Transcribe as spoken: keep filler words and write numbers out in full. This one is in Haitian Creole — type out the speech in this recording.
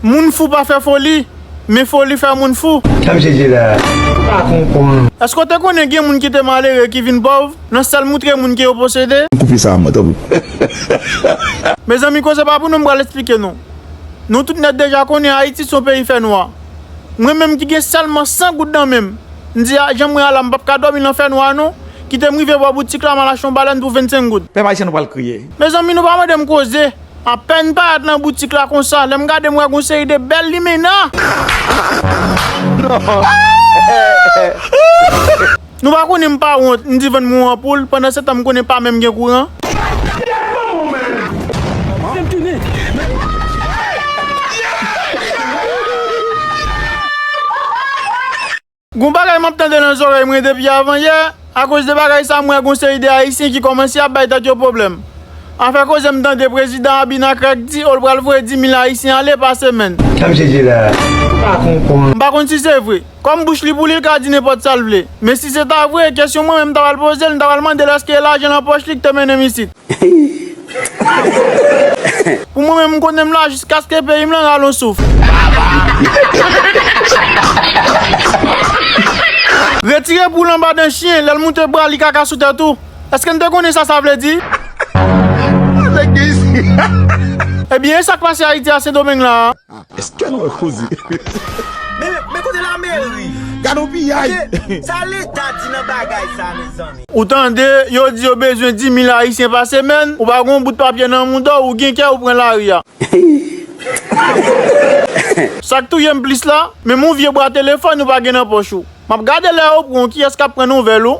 Moun fou pa fè foli, men foli fè moun fou. Sa misye di la, ou pa konprann. Èske w te konnen gen moun ki te malere ki vin pòv nan sèl moutre moun ke yo posede? Koupe sa a mwen, tanpri. Mezanmi, koze pa pou nou, m pral eksplike nou. Nou tout nèt deja konnen Ayiti se yon peyi fènwa. Mwen menm ki gen sèlman san goud nan men m, m di a, jan mwen a la, m p ap ka dòmi nan fènwa non. Kite m rive bò boutik la, m al achte yon balèn pou vennsenk goud. Pèp ayisyen, nou pral kriye. Mezanmi, nou pa mande m koze. Apèn parèt nan boutik la konsa, lè m gade m wè gon seri de bèl limena. Nou pa konnen m pa wont, m di vann mwen yon anpoul, pandan se tan m konnen pa menm gen kouran. Gon bagay m ap tande nan zòrèy mwen depi avan yè, akoz de bagay sa m wè gon seri de Ayisyen ki kòmanse ap bay tèt yo pwoblèm. Afè koze m tande prezidan Abinakrack di o l pral voye dis mil Ayisyen ale pa semèn. Sa misye di la, ou pa konprann. M pa konn si se vre. Kòm bouch li pou li, l ka di nenpòt sa l vle. Men si se ta vre, kesyon mwen menm m ta pral poze l, m ta pral mande l èske e lajan nan pòch li k te mennen m isit. Pou mwen menm, m konnen m la jiskaske peyi m lan rale yon souf. Retire poul anba dan chen, lè l moute bra li kaka sou tèt ou. Èske n te konnen sa sa vle di? Ebyen, e sa k pase Ayiti a Sendomeng la a? Èske nou wè koze? Men, men kote lameri? Gade yon piyay! Sa Leta di nan bagay sa, mezanmi? Ou tande, yo di yo bezwen dis mil Ayisyen pa semèn, ou pa gen yon bout papye nan mouda w, ou gen kè ou pran lari a. Sa k touye m plis la, menm yon vye bwa telefòn ou pa gen nan pòch ou. M ap gade lè yo pran w, kiyès k ap pran nouvèl ou?